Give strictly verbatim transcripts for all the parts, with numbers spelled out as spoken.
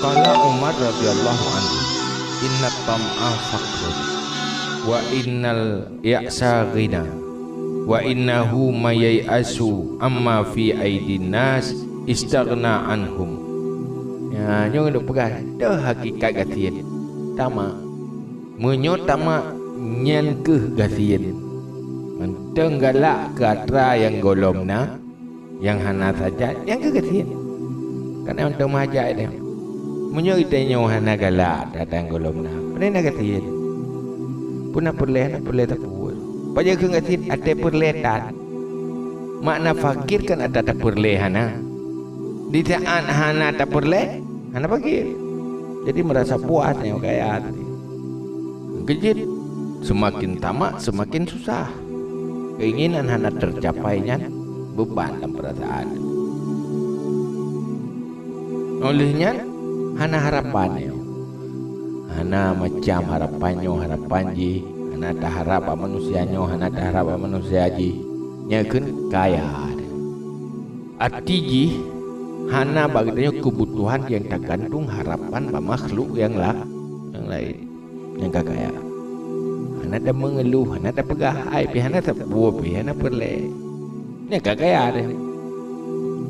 Qala Umar radhiyallahu anhu, "Innat tam'a faqrun, wa innal ya'sa ghina, wa innahu may yai'asu amma fi aidin nas istaghna anhum." Ya, nyoe lôn peugah, toh hakikat gasien. Tamak. Meunyoe tamak, nyan kheueh gasien. Mantong galak keu atra nyang gohlom na, nyang hana sajan, nyan kheueh gasien. Kadang mantong meuhajat nyan. Meunyoe geutanyoe hana galak atra nyang gohlom na, pane na gasien. Peue na peureulée, hana peureulée sapeue. Pajan kheun gasien, até peureulée tan. Makna fakir kan atra tapeureulée hana. Di saat hana tapeureulée, hana fakir. Jadi meurasa puas nyoe kaya tadi. Keujeuet, seumaken tamak, seumaken susah. Keinginan hana teucapai nyan beuban lam peurasaan. Óh lheueh nyan, hana harapan nyoe. Hana macam harapan nyoe, harapan jih. Hana taharab bak manusia nyoe, hana taharab bak manusia jih. Nyan kheun kaya. Até jih hana bak geutanyoe keubutuhan nyang tagantung harapan bak makhluk nyang la-, nyang laén. Nyang ka kaya. Hana tameungeuluh, hana tapeugah hai pih, hana sapeue pih, hana peureulée. Nyang ka kaya deh.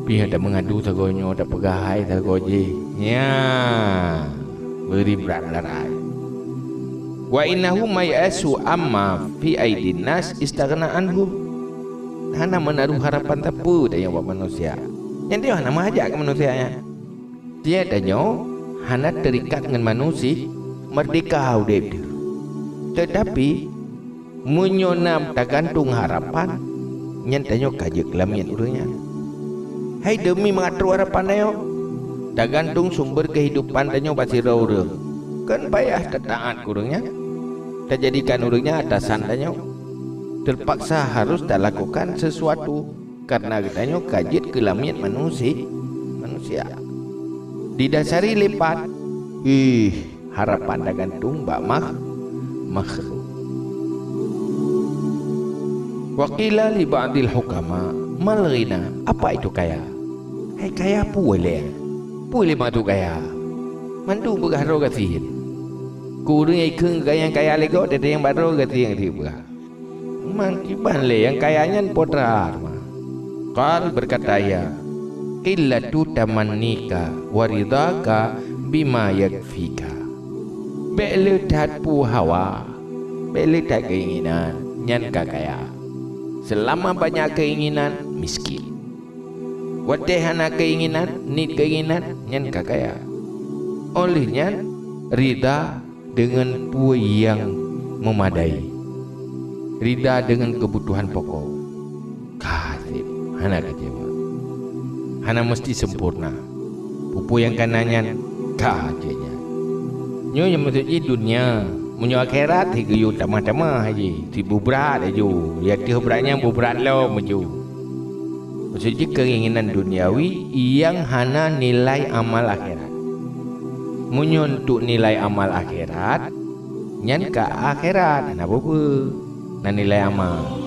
Pih tameungadu sagoe nyoe, tapeugah hai sagoe jih. Nya, beuri brat meularai. "Wa innahu may yai'asu amma fi aidin nas istaghna anhum." Hana meunaruh harapan sapeue tanyoe bak manusia. Nyan tanyoe hana meuhajat keu manusia nyan. Tieb tanyoe hana teurikat ngon manusia, meurdehka udeb teuh. Teutapi, meunyoe na tagantung harapan, nyan tanyoe ka jeuet keu lamiet ureuëng nyan. Hai deumi mangat troh harapan tanyoe, tagantung sumber keuhidupan tanyoe bak sidroe ureuëng, kon payah tataát keu ureuëng nyan, tajadikan ureuëng nyan atasan tanyoe. Teupaksa harôh talakukan sisuatu kareuna geutanyoe ka jeuet keu lamiet manusi-, manusia. Didasari lé pat, ih, harapan tagantung bak makh-, makhluk. Wa qila li ba'dil hukama, "Mal ghina?" Apa itu kaya? Hai kaya peue lé? Peue lé maksud kaya? Mandum peugah droe gasien. Keu ureuëng nyang ikheun kaya, kaya lé gob, teuntée nyang bak droe gasien dipeugah. Man kiban lé nyang kaya nyan po that teuma. Qal, berkata ia, "Qillatu tamannika wa ridhaka bima yakfika." Bék le that peue hawa, bék le that keinginan, nyan ka kaya. Seulama banyak keinginan, miskin. Watée hana keinginan, niet keinginan, nyan ka kaya. Óh lheueh nyan, ridha deungon peue nyang meumadai, ridha deungon keubutuhan pokok. Ka seb, hana keucewa. Hana meuseuti sempurna. Peue-peue nyang ka na nyan, ka jeuet nyan. Nyoe nyang meuseujid donya, meunyoe akhirat, hi geuyue tamah-tamah jih, sibubrat laju, ya teuh brat nyang bubrat lom laju. Maksud jih keinginan duniawi nyang hana nilai amal akhirat. Meunyoe untuk nilai amal akhirat, nyan ka akhirat, hana peue-peue. Na nilai amal.